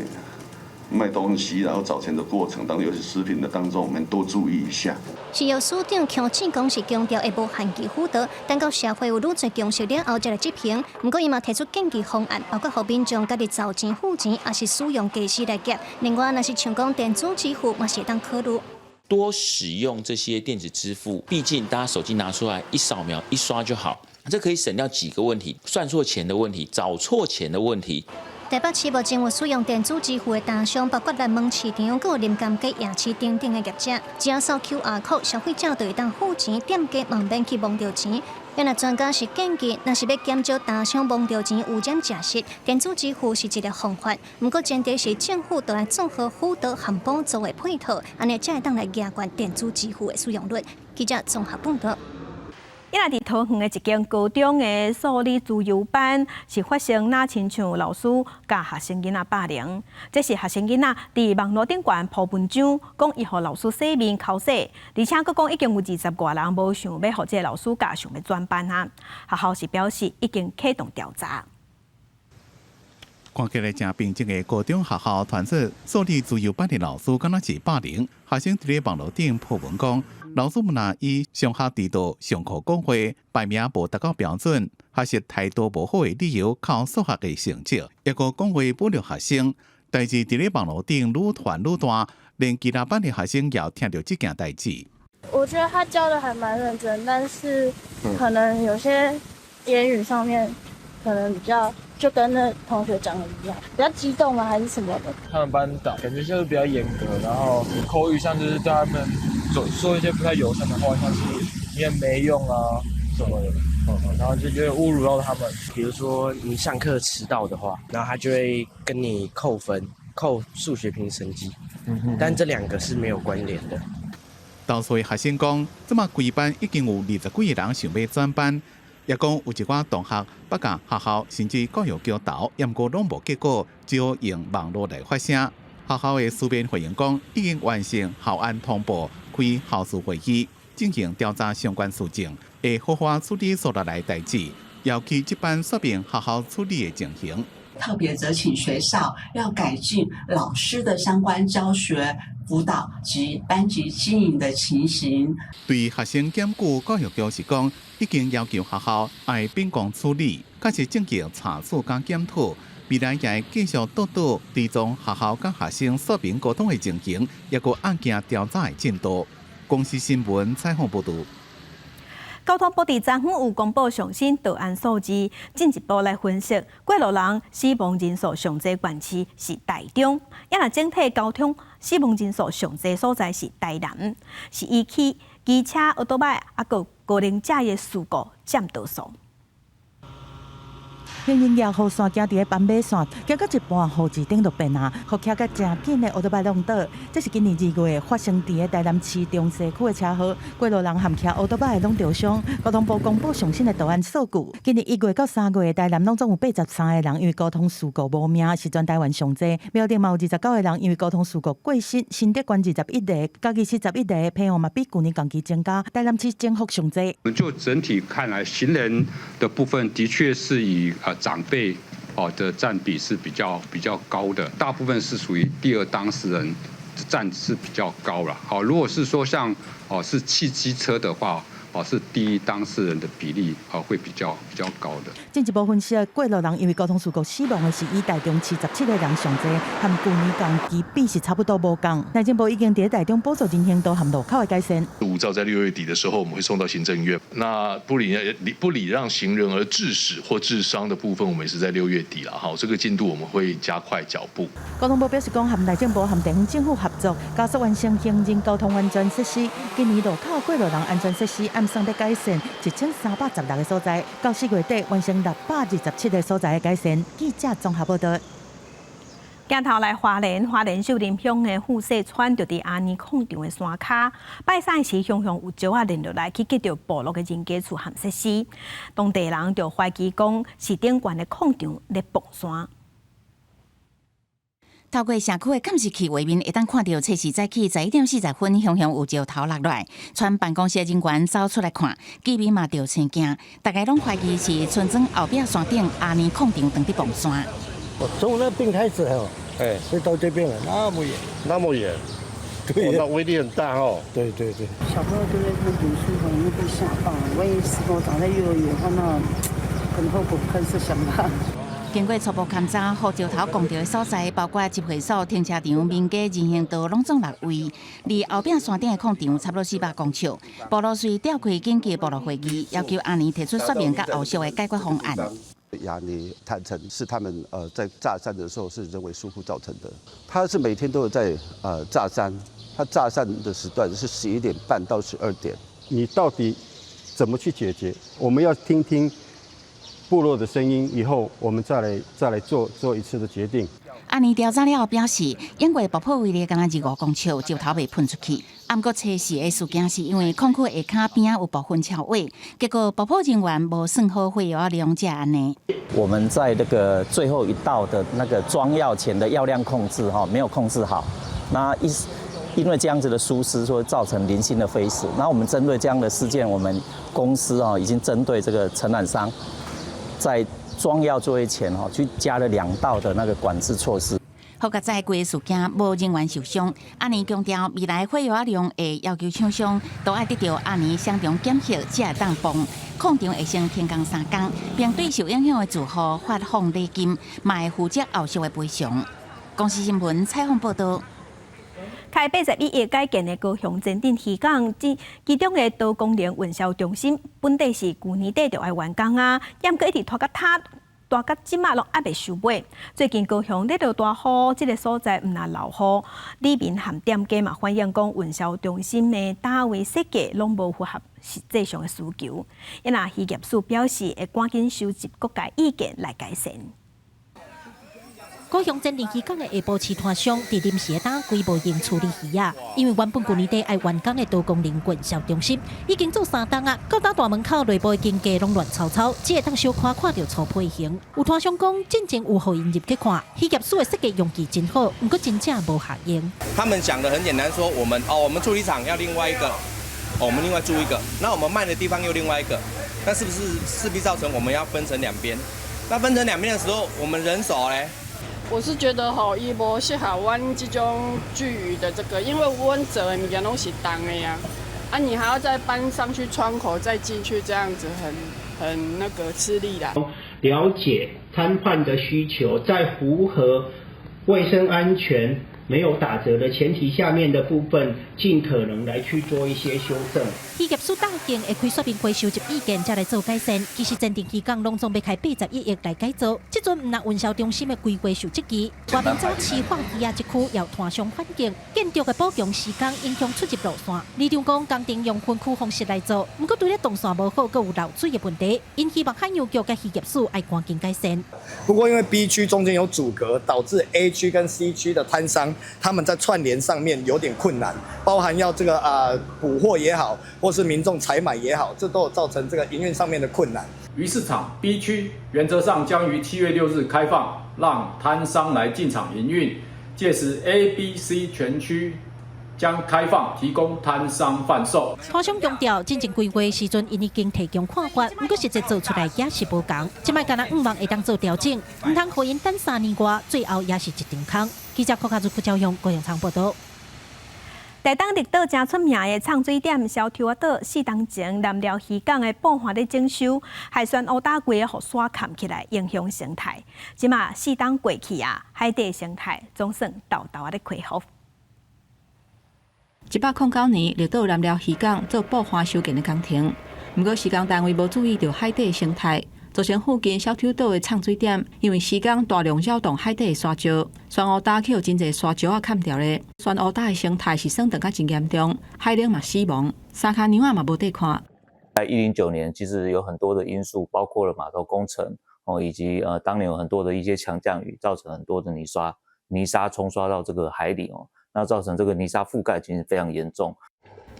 賣東西，然後找錢的過程當中，尤其食品的當中，我們多注意一下。
食藥署長邱志剛是強調會無限期輔導，等到社會有愈濟共識了後才來執行。毋過伊嘛提出建議方案，包括予民眾家己找錢付錢，抑是使用家私來結。另外，若是像講電子支付，嘛是會當考慮。
多使用這些電子支付，畢竟大家手機拿出來一掃描一刷就好，這可以省掉幾個問題：算錯錢的問題、找錯錢的問題。
台北市目前有使用電子支付的攤商，包括南門市場、閣有林甘街夜市等等的業者，只要掃 QR code，消費者就會當付錢，店家嘛毋免去摸著錢。原來專家是建議，若是欲減少攤商摸著錢污染食食，電子支付是一个方法。毋過前提是政府著愛做好輔導和補助的配套，按呢才會當來加懸電子支付的使用率。記者綜合報道。
伊若佇桃園的一間高中的數理資優班，是發生若親像老師共學生囡仔霸凌。這是學生囡仔佇網路頂懸 po 文章，講伊予老師洗面剾洗，而且閣講已經有20外人無想欲予這个老師教，想欲轉班啊。學校是表示已經啟動調查。
看起來誠平靜的高中學校，傳說數理資優班的老師敢若是霸凌。學生佇咧網路頂 po 文講，老師們若以上學遲到、上課講話、排名無達到標準、學習態度無好的理由，扣數學的成績，抑閣講話侮辱學生。代誌佇咧網路頂愈傳愈大，連其他班的學生也聽著這件代誌。
我覺得他教的還蠻認真，但是可能有些言語上面可能比較就跟那同學講的一樣，比較激動嗎？還是什麼的？
他們班導感覺就是比較嚴格，然後口語上就是對他們說說一些不太友善的話，像是你很沒用啊什麼的，然後就有點侮辱到他們。
比如說你上課遲到的話，然後他就會跟你扣分，扣數學評成績，但這兩個是沒有關聯的。
當初學生講，這馬規班已經有20幾个人想欲轉班。也講有一寡同學捌共學校甚至教育局投，毋過攏無結果，只好用網路來發聲。學校的書面回應講，已經完成校安通報、開校事會議，進行調查相關事情，會好好處理所落來代誌，要求這班說明學校處理的情形。
特別責請學校要改進老師的相關教學輔導及班級經營的情形。
對學生檢舉，教育局是講已經要求學校愛秉公處理，開始進行查處佮檢討，未來也會繼續督導追蹤學校佮學生說明溝通的情形，抑閣案件調查的進度。公視新聞採訪報導。
交通部佇昨昏有公布上新道安數字，進一步來分析過路人死亡人數上濟縣市是台中，抑若整體交通死亡人數上濟所在是台南，是以去機車、歐多擺抑閣高齡者的事故佔多數。
行人舉雨傘行佇咧斑馬線，行到一半，雨舌頂就變啊，予騎甲誠緊的歐多擺挵倒。這是今年2月發生佇咧台南市中西區的車禍，過路人和騎歐多擺攏著傷。交通部公布上新的道安數據，今年1月到3月，台南攏總有83個人因為交通事故無命，是全台灣上濟。苗栗嘛有29個人因為交通事故過身，新竹縣21個，嘉義市11個，澎湖嘛比舊年同期增加，台南市增幅上濟。
就整體看來，行人的部分的確是以長輩哦的佔比是比較高的，大部分是屬於第二當事人佔是比較高了。好，如果是說像哦是汽機車的話，哦是第一當事人的比例哦會比較高的。
進一步分析，過路人因為交通事故死亡的是以台中市17個人上濟，和舊年同期比是差不多無仝。內政部已經佇台中補助人行道和路口的改善。
五照在6月底的時候，我們會送到行政院。那不禮讓行人而致死或致傷的部分，我們也是在6月底了。哈，這個進度我們會加快腳步。
交通部表示講，和內政部和地方政府合作，加速完成行人交通安全設施。今年路口過路人安全設施按算欲改善1316個所在，到4月底完成627個所在的改善。記者綜合報道。
鏡頭來花蓮，花蓮秀林鄉的富勢村就佇阿尼礦場的山跤，拜三時雄雄有石仔連落來，去擊著部落的人家厝和設施，當地人就懷疑講是頂懸的礦場咧崩山。
透過社區的監視器畫面，會當看著，初四早起11點40分，雄雄有石頭落來，村辦公室人員走出來看，居民嘛著生驚，大家攏懷疑是村莊後壁山頂阿尼礦場當佇崩山。
從那邊開始哦，哎，就到這邊了，那麼遠，
那麼遠，對，那威力很大哦。
對對對。
小朋友都在這邊讀書，可能會被嚇到。萬一石頭砸在幼兒園的話，那可能後果不堪設想吧。
經過初步勘查，予石頭摃著的所在，包括集會所、停車場、民家、人行道，攏總六位。離後壁山頂的礦場差不多400公尺。部落遂召開緊急部落會議，要求阿尼提出說明佮後續的解決方案。
亞尼坦承是他們在炸山的時候是人為疏忽造成的。他是每天都有在炸山，他炸山的時段是11點半到12點。
你到底怎麼去解決？我們要聽聽
部落的聲音以後，我們再來做一次的決定。
阿年調查了後表示，因為爆破威力敢若25公尺，石頭袂噴出去。毋過測試的事件是因為礦區下跤邊仔有部分超額，結果爆破人員無算好火藥量才按呢。
我們在那個最後一道的那個裝藥前的藥量控制哈，沒有控制好，那因為這樣子的疏失，所以造成零星的飛石。那我們針對這樣的事件，我們公司啊已經針對這個承攬商，在裝藥作業前哈，去加了兩道的那個管制措施。
好佳哉規个事件無人員受傷。阿年強調，未來火藥量會要求廠商都愛得著阿年相同檢測，才會當放。礦場會先停工3工，並對受影響的住戶發放禮金，嘛會負責後續的賠償。公視新聞採訪報導。
開81億改建的高雄前鎮漁港，其中的多功能運銷中心，本底是舊年底就愛完工啊，毋過一直拖甲拖，拖甲這馬攏猶未收尾。最近高雄咧落大雨，這个所在毋但漏雨，里民和店家嘛反映講，運銷中心的單位設計攏無符合實際上的需求。因那漁業署表示，會趕緊收集各界意見來改善。
高雄前鎮漁港的下埔市攤商佇臨時的擔櫃無閒處理魚仔，因為原本舊年底愛完工的多功能運銷中心已經做3冬啊，到達大門口內部的經過攏亂糟糟，只會當小可看著粗皮形。有攤商講，進前有予𪜶入去看，漁業署的設計用具真好，毋過真正無合用。
他們講得很簡單，說我們哦，我們處理廠要另外一個，我們另外租一個，那我們賣的地方又另外一個，那是不是勢必造成我們要分成兩邊？那分成兩邊的時候，我們人手咧？
我是覺得吼，伊無適合阮這種聚魚的這個，因為阮做的物件攏是重的呀，啊，你還要再搬上去窗口再進去，這樣子很那個吃力啦。
了解攤販的需求，在符合衛生安全沒有打折的前提下面的部分，盡可能來去做一些修正。
漁業署答應會開說明會收集意見，才來做改善。其實前鎮漁港攏總欲開81億來改造，這陣毋但運銷中心的規劃受質疑，外面早市販魚仔這區有攤商反映，建築的補強時間影響出入路線。里長講工程用分區方式來做，毋過除了動線無好，閣有漏水的問題，𪜶希望海洋局佮漁業署愛趕緊改善。
不過因為 B 區中間有阻隔，導致 A 區跟 C 區的攤商他們在串聯上面有點困難，包含要這個補貨也好，或是民眾採買也好，這都有造成這個營運上面的困難。
魚市場 B 區原則上將於7月6日開放，讓攤商來進場營運。屆時 A、B、C 全區將開放，提供攤商販售。
攤商強調，進前規劃時陣，𪜶已經提供看法，毋過實際做出來也是無仝。這擺敢若向望會當做調整，毋通予𪜶等3年外，最後也是一場空。記者郭家祖、郭昭勇、高雄場報導。
台東綠島誠出名的藏水點小抽仔島，4冬前南寮漁港的布岸咧整修，海旋烏焦規个予沙崁起來，影響生態。這馬4冬過去啊，海底生態總算沓沓仔咧恢復。
109年，綠島南寮漁港做布岸修建的工程，毋過施工單位無注意著海底生態，造成附近小抽島的藏水點，因為施工大量擾動海底的沙石，旋烏焦去予真濟沙石仔崁牢咧，旋烏焦的生態是損斷甲真嚴重，海鯪嘛死亡，三跤娘仔嘛無得看。
在109年，其實有很多的因素，包括了碼頭工程哦，以及當年有很多的一些強降雨，造成很多的泥沙沖刷到這個海裡哦。那造成這個泥沙覆蓋其實非常嚴重。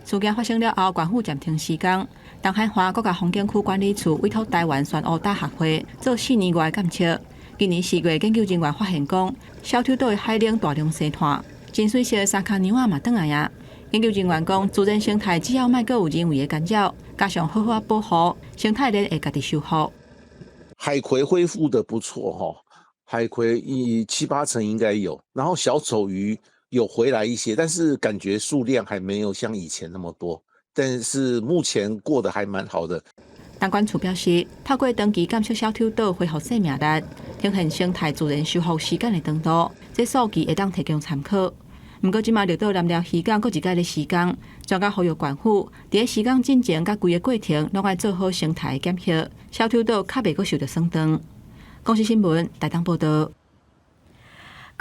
事件發生了後，縣府暫停施工。東海岸國家風景區管理處委託臺灣旋烏焦學會做4年外的監測。今年4月，研究人員發現講，小抽島的海鯪大量生湠，深水色的三跤娘仔嘛轉來啊。研究人員講，自然生態只要莫閣有人為的干擾，加上好好保護，生態鏈會家己修復。
海葵恢復得不錯哈，海葵一七八成應該有，然後小丑魚有回來一些，但是感覺數量還沒有像以前那麼多，但是目前過得還蠻好的。
東管處表示，透過長期監測小抽島恢復生命力，呈現生態自然修復時間的長度，這數據會當提供參考。毋過，這馬綠島南寮漁港閣一擺咧施工，專家呼籲縣府佇咧施工進前佮規个過程，攏愛做好生態檢核，小抽島較袂閣受著損斷。公視新聞台東報導。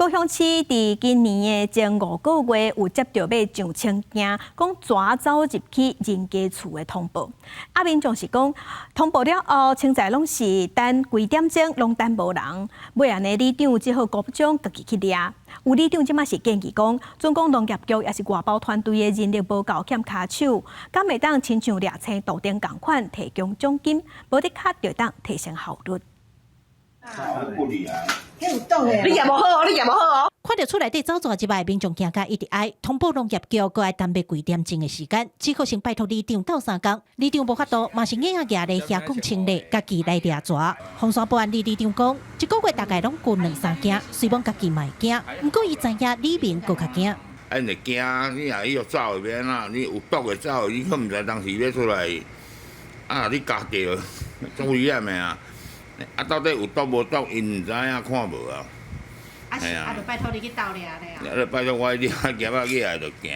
高雄市佇今年的前五個月有接著欲上千件講蛇走入去人家厝的通報，啊民眾是講通報了後，清早攏是等幾點鐘，攏等無人，尾仔呢里長只好鼓掌家己去掠。有里長這馬是建議講，準講農業局抑是外包團隊的人力無夠欠跤手，敢會當親像掠青杜丁仝款提供獎金，無的確就當提升效率。
你也無好哦，你也無好哦。
看著厝內底走蛇入來，民眾驚甲一直哀，通報農業局，閣愛耽誤幾點鐘的時間，只好先拜託里長鬥相共。里長無法度，嘛是硬仔蜈咧遐講清理，家己來掠蛇。鳳山埔里里長講，一個月大概攏蠱兩三件，雖罔家己嘛會驚，毋過伊知影里民閣較驚。
啊，𪜶會驚，你若伊欲走會欲按怎？你有毒的走，你閣毋知當時欲出來，啊，你咬著，足危險的啊！啊，到底有毒無毒，𪜶毋知影，看無啊。
啊，啊，就拜託你去鬥掠咧
啊！啊，拜託我你啊，夾仔起來就行。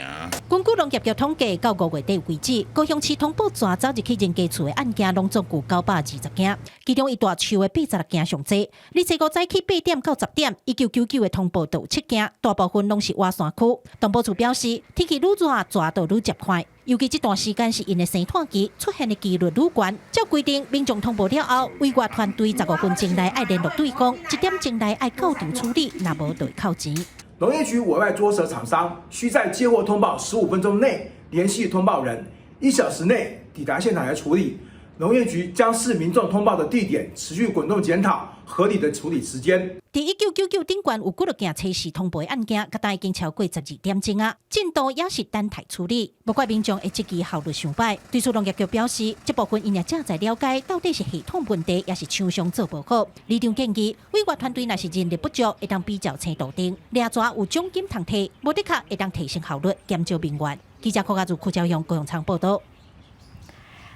根據農業局統計，到五月底為止，高雄市通報蛇走入去人家厝的案件，攏總共920件，其中以大樹的86件上濟。禮拜五早起8點到10點，1999的通報就有七件，大部分攏是倚山區。動保處表示，天氣愈熱，蛇就愈捷快。尤其這段時間是𪜶的生湠期，出現的幾率愈懸。照規定，民眾通報了後，委外團隊15分鐘內愛聯絡對方，一點鐘內愛到場處理，若無就會扣錢。
農業局委外捉蛇廠商需在接獲通報15分鐘內聯繫通報人，1小時內抵達現場來處理。農業局將視民眾通報的地點，持續滾動檢討合理的處理時間。
佇1999頂懸有幾落件測試通報的案件，佮已經超過12點鐘啊，進度也是等待處理。無怪民眾會質疑效率傷歹。對此農業局表示，這部分𪜶也正在了解，到底是系統問題，抑是廠商做無好。里長建議，委外團隊若是人力不足，會當比照青杜丁，掠蛇有獎金通提，無的確會當提升效率，減少民怨。記者柯家如、柯昭勇、高雄倉報導。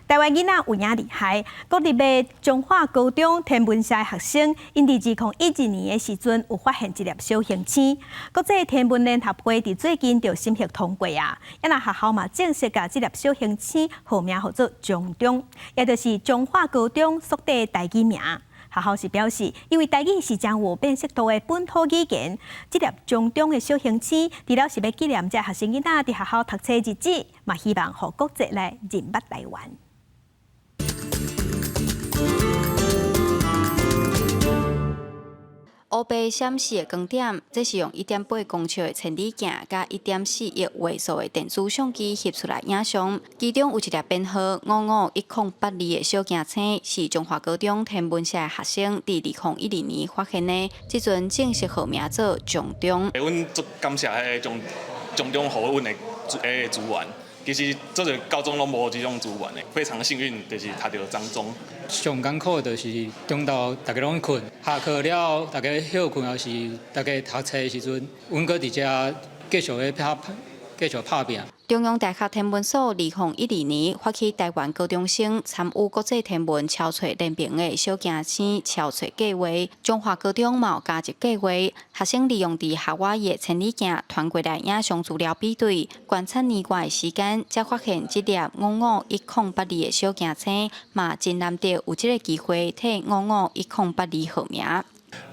台灣囡仔有影厲害，國立的彰化高中天文社的學生，𪜶佇2012年的時陣有發現一粒小行星。國際天文聯合會佇最近就審核通過啊，啊若學校嘛正式共這粒小行星號名號做彰中，也就是彰化高中縮短台語名。學校是表示，因為台語是誠有辨識度的本土語言，這粒彰中的小行星，除了是欲紀念這學生囡仔佇學校讀冊日子，嘛希望予國際來認捌台灣。
烏白閃爍的光點，這是用1.8公尺的千里鏡佮1.4億畫素的電子相機翕出來影像。其中有一粒編號551082的小行星，是彰化高中天文社的學生佇2012年發現的。這陣正式號名做彰中。
阮足感謝彼个彰彰中予阮的彼个資源。其實足濟高中攏無這種資源的，非常幸運，就是讀著彰中。
上艱苦就是中晝大家攏睏，下課了後大家歇睏，抑是大家讀冊的時陣，阮閣佇遮繼續咧拍，繼續拍拚。
中央大學天文所2012年發起台灣高中生參與國際天文搜揣聯盟的小行星搜揣計畫，彰化高中嘛有加入計畫，學生利用佇校外的千里鏡傳過來影像資料比對，觀察年外的時間，才發現這粒551082的小行星，嘛真難得有這个機會替551082號名。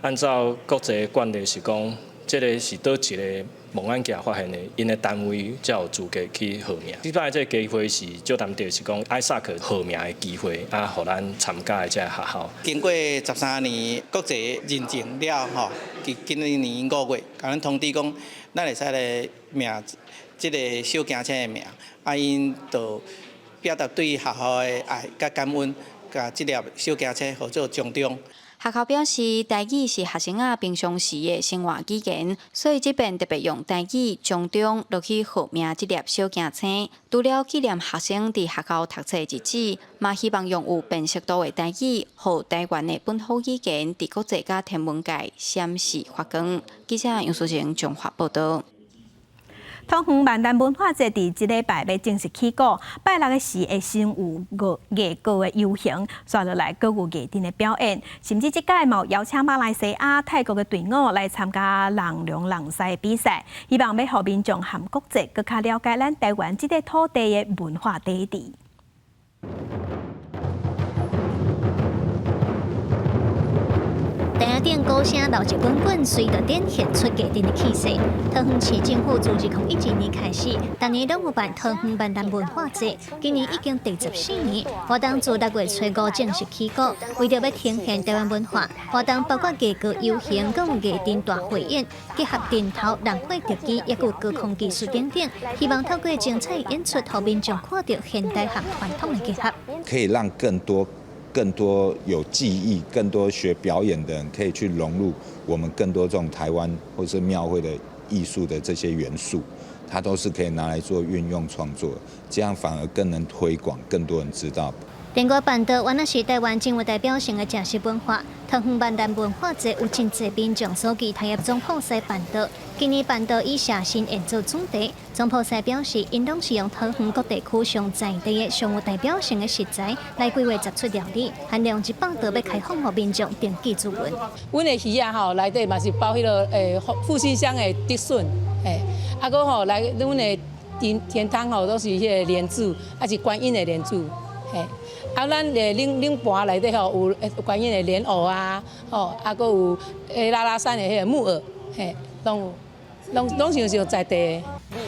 按照國際慣例是講，這个是佗一个望遠鏡發現的，𪜶的單位才有資格去號名。這擺這个機會是足難得，是講 ISAC 號名的機會，啊，予咱參加的這个學校。
經過13年國際認證了後，佇今年5月，共咱通知講，咱會使來命這个小行星的名，啊，𪜶就表達對學校的愛佮感恩，共這粒小行星號做彰中。
學校表示，台語是學生仔平常時的生活語言，所以這遍特別用台語彰中落去號名這粒小行星。除了紀念學生佇學校讀冊日子，嘛希望用有辨識度的台語，予台灣的本土語言佇國際佮天文界閃爍發光。記者楊淑晴彰化報導。
桃園萬丹文化節佇這禮拜欲正式起鼓，拜六的時會先有藝閣的遊行，紲落來閣有藝陣的表演，甚至這屆嘛有邀請馬來西亞、泰國的隊伍來參加人龍人獅的比賽，希望欲予民眾和國際閣較了解咱台灣這塊土地的文化底蘊。
台
頂鼓聲鬧熱滾滾，隨著展現出家陣的氣勢。桃園市政府自2012年開始，逐年攏有辦桃園萬巒文化節，今年已經第14年。活動自6月初5正式起鼓，為著欲呈現台灣文化，活動包括藝閣遊行，閣有藝陣大匯演，結合陣頭、人火特技，抑閣有高空技術等等，希望透過精彩演出，予民眾看著現代和傳統的結合。
可以讓更多、更多有技藝、更多學表演的人，可以去融入我們更多這種台灣或是廟會的藝術的這些元素，它都是可以拿來做運用創作，這樣反而更能推廣，更多人知道。
另外，辦桌原來是台灣真有代表性的食食文化。桃園萬巒文化節有真濟民眾所期待的總鋪師辦桌，今年辦桌以寫新演做主題。總鋪師表示，𪜶攏是用桃園各地區上在地的、上有代表性的食材來規劃10出料理，限量100桌欲開放予民眾登記諮詢。
阮的魚仔吼內底嘛是包彼个復興鄉的竹筍，嘿，啊閣吼來阮的甜甜湯吼都是彼个蓮子，抑是觀音的蓮子，嘿。啊，咱的冷冷盤內底吼有觀音的蓮藕啊，吼，啊，閣有拉拉山的彼个木耳，嘿，攏有，攏攏是上在地的。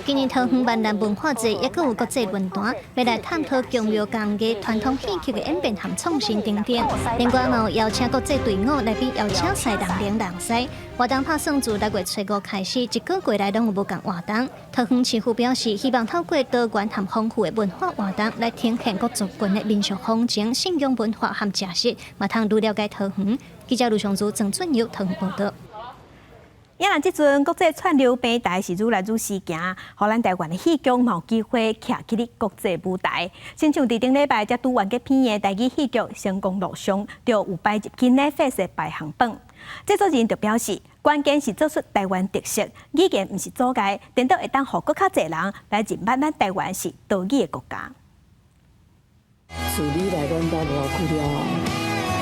今年桃園萬巒文化節抑閣有國際論壇，欲來探討宮廟工藝、傳統戲曲的演變和創新等等。另外嘛有邀請國際隊伍來比邀請賽人龍人賽。活動拍算自6月初5開始，一個月來攏有無仝活動。桃園市府表示，希望透過多元和豐富的文化活動，來呈現各族群的民俗風情、信仰文化和食食，嘛通愈了解桃園。記者盧尚祖、曾俊友桃園報導。
也若這陣國際串流平台是愈來愈時行，予咱台灣的戲劇嘛有機會徛起佇國際舞台。親像佇頂禮拜才拄完結片的台語戲劇《成功路上》，就有擺入去 Netflix 的排行榜。製作人就表示，關鍵是做出台灣特色，語言毋是阻礙，顛倒會當予閣較濟人來認捌咱台灣是多語的國家。
自你來阮兜無偌久了後，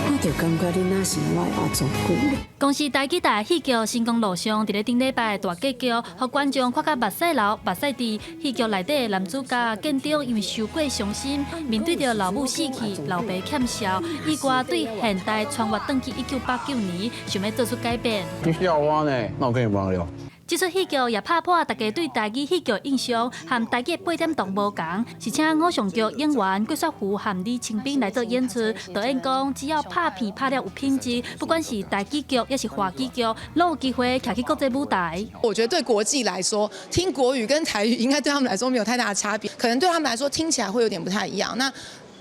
我就感覺你若是我的阿祖母。
公視台語台戲劇《成功路上》佇咧頂禮拜大結局，予觀眾看甲目屎流、目屎滴。戲劇內底的男主角建中因為受過傷心，面對著老母死去、老爸欠債，意外對現代穿越轉去1989年，想欲做出改變。
你笑我呢？那我跟你玩了。
這齣戲劇也拍破大家對台語戲劇印象，和台語八點檔無仝，是請偶像劇演員郭雪芙和李清斌來做演出。導演講，只要拍片拍了有品質，不管是台語劇抑是華語劇，攏有機會徛去國際舞台。
我覺得對國際來說，聽國語跟台語應該對他們來說沒有太大的差別，可能對他們來說聽起來會有點不太一樣。那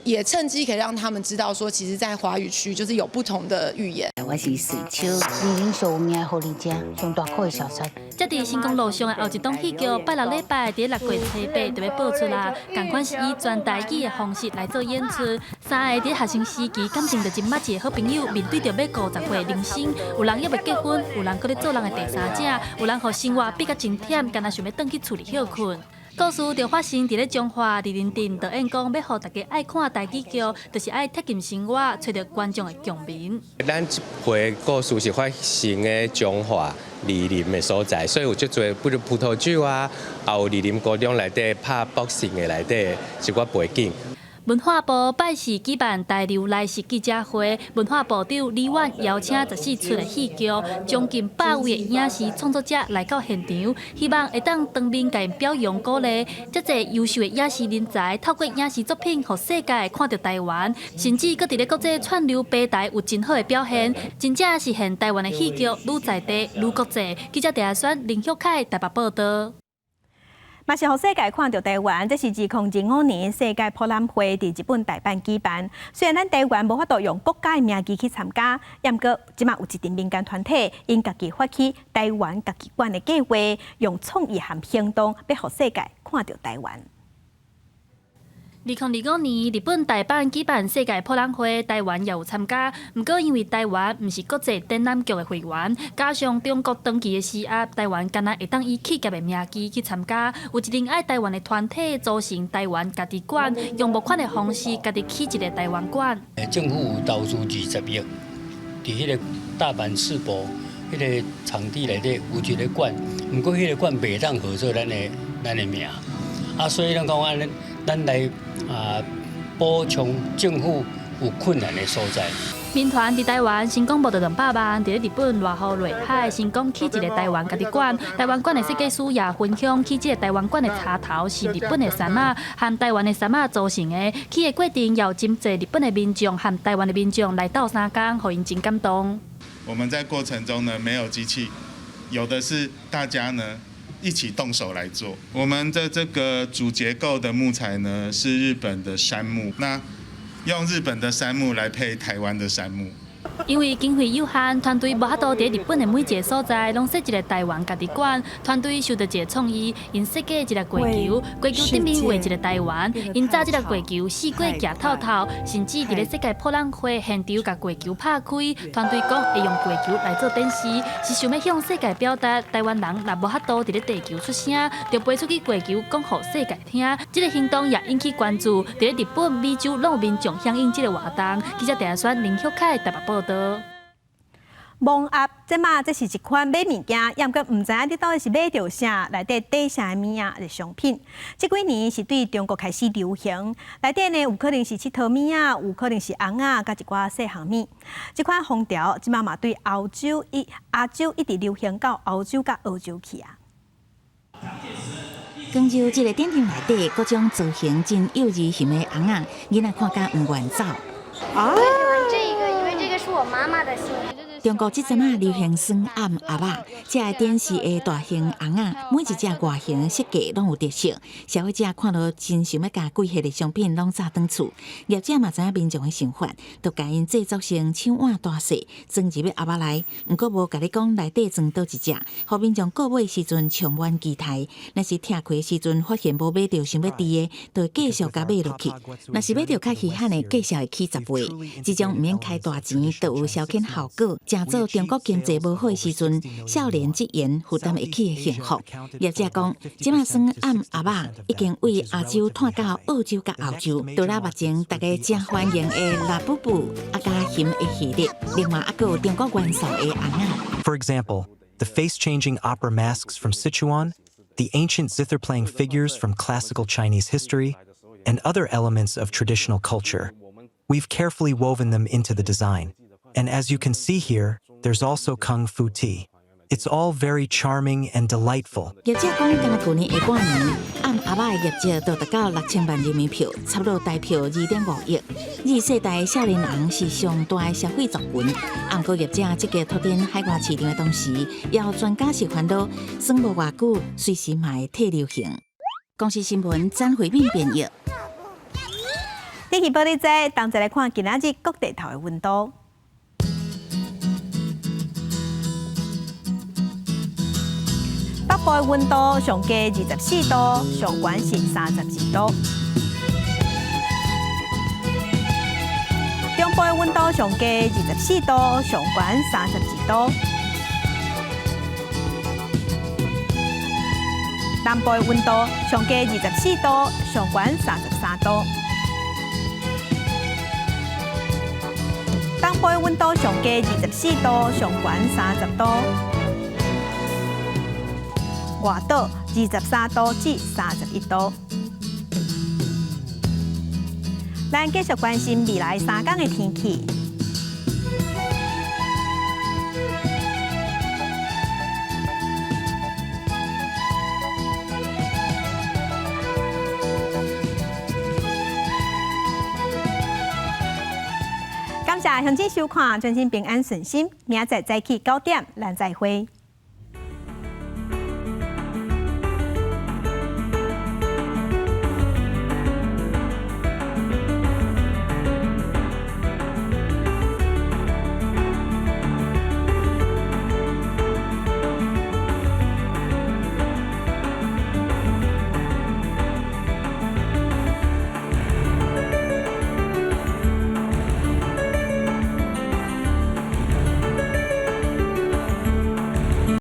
也趁機可以讓他們知道，說其實，在華語區就是有不同的語言。
我是水秋，二林上有名的予你食，上大顆的小菜。
這佇成功路上的後一檔戲劇，拜六禮拜佇6月初8就欲播出啦。仝款是以全台語的方式來做演出。三个佇學生時期感情就真密切的好朋友，面對著欲50歲人生，有人猶未結婚，有人閣咧做人的第三者，有人予生活逼甲真忝，干焦想欲轉去厝裡歇睏。故事就發生佇咧彰化二林鎮，導演講欲予大家愛看台語劇，就是愛貼近生活，揣著觀眾的共鳴。
咱這回故事是發生佇彰化二林的所在，所以有足濟，比如葡萄酒啊，也有二林高中內底拍 boxing 的內底一寡背景。
文化部拜四舉辦台流來襲記者會，文化部長李婉邀請14出的戲劇，將近100位的影視創作者來到現場，希望會當當面共𪜶表揚鼓勵，遮濟優秀的影視人才，透過影視作品，予世界看著台灣，甚至閣佇咧國際串流平台有真好的表現，真正實現台灣的戲劇愈在地愈國際。記者鄭選林旭凱台北報導。
嘛是予世界看著台灣，這是2025年世界博覽會佇日本大阪舉辦。雖然咱台灣無法度用國家的名義去參加，毋過這馬有一陣民間團體，𪜶家己發起台灣家己館的計劃，用創意和行動，欲予世界看著台灣。
2025年，日本大阪舉辦世界博覽會，台灣也有參加。毋過因為台灣毋是國際展覽局的會員，加上中國長期的施壓，台灣干焦會當以企業的名義去參加。有一陣愛台灣的團體組成台灣家己館，用募款的方式，家己起一個台灣館。
政府有投資20億，佇彼個大阪世博彼個場地內底有一個館，毋過彼個館袂當號做咱的名，啊，所以咱講按呢，咱來啊補充政府有困難的所在。
民團佇台灣成功募著200萬，佇咧日本熱雨落海，成功起一个台灣家己館。台灣館的設計師也分享，起這个台灣館的插頭是日本的杉仔和台灣的杉仔組成的。起的過程也有真濟日本的民眾和台灣的民眾來鬥相共，予𪜶真感動。
我們在過程中呢，沒有機器，有的是大家呢一起動手來做。我們的這個主結構的木材呢，是日本的杉木。那用日本的杉木來配台灣的杉木。
因為經費有限，團隊無法度佇日本的每一個所在攏設一个台灣家己館。團隊受著一个創意，𪜶設計一个月球，月球頂面畫一个台灣。𪜶紮這个月球四界行透透，甚至佇咧世界博覽會現場共月球拍開。團隊講會用月球來做展示，是想欲向世界表達台灣人若無法度佇咧地球出聲，就飛出去月球講予世界聽。這个行動也引起關注，佇咧日本、美洲攏有民眾響應這个活動。記者鄭選林旭凱台北報導。
盲盒，這馬這是一款買物件，猶毋過毋知影你到底是買著啥，內底底啥物仔的商品。這幾年是對中國開始流行，內底呢有可能是𨑨迌物仔，有可能是尪仔，佮一寡細項物。這款風潮這馬嘛對歐洲一亞洲一直流行到歐洲佮澳洲去啊。
光就這个展場內底各種造型真幼稚型的尪仔，囡仔看甲毋願走。
啊！我喜歡這個，因為這個是我媽媽的心。
中國這陣仔流行耍暗盒仔，這个電視的大型尪仔，每一隻外形設計攏有特色，消費者看著真想欲共規系列商品攏紮轉厝。業者嘛知影民眾的想法，就共𪜶製作成手腕大細，裝入去盒仔內。毋過無共你講內底裝佗一隻，予民眾購買時陣充滿期待。若是拆開時陣發現無買著想欲挃的，就會繼續共買落去。若是買著較稀罕的，繼續會起10倍。這種毋免開大錢，就有消遣效果。誠做中國經濟無好的時陣，少年職員負擔會起的幸福。業者講，這馬耍暗盒仔已經對亞洲拓到澳洲佮歐洲。除了目前大家誠歡迎的拉布布啊佮熊的系列，另外猶閣有中國元素的尪仔。
For example, the face-changing opera masks from Sichuan, the ancient zither-playing figures from classical Chinese history, and other elements of traditional culture. We've carefully woven them into the design. And as you can see here, there's also Kung Fu tea. It's all very charming and delightful.
業者講，敢若舊年下半年，暗盒仔的業績就達到6000萬人民幣，差不多台票2.5億。二世代的少年人是上大的消費族群。毋過業者積極拓展海外市場的同時，也有專家是煩惱，耍無偌久，隨時嘛會退流行。公視新聞詹慧敏編譯。
天氣報你知，同齊來看今仔日各地頭的溫度。北部的溫度上低24度，上懸是32度。中部的溫度上低24度，上懸32度。南部的溫度上低24度，上懸33度。東部的溫度上低24度，上懸30度。外島23度至31度。咱繼續關心未來3天的天氣。感謝鄉親收看，專心平安順心，明仔載早起9點，咱再會。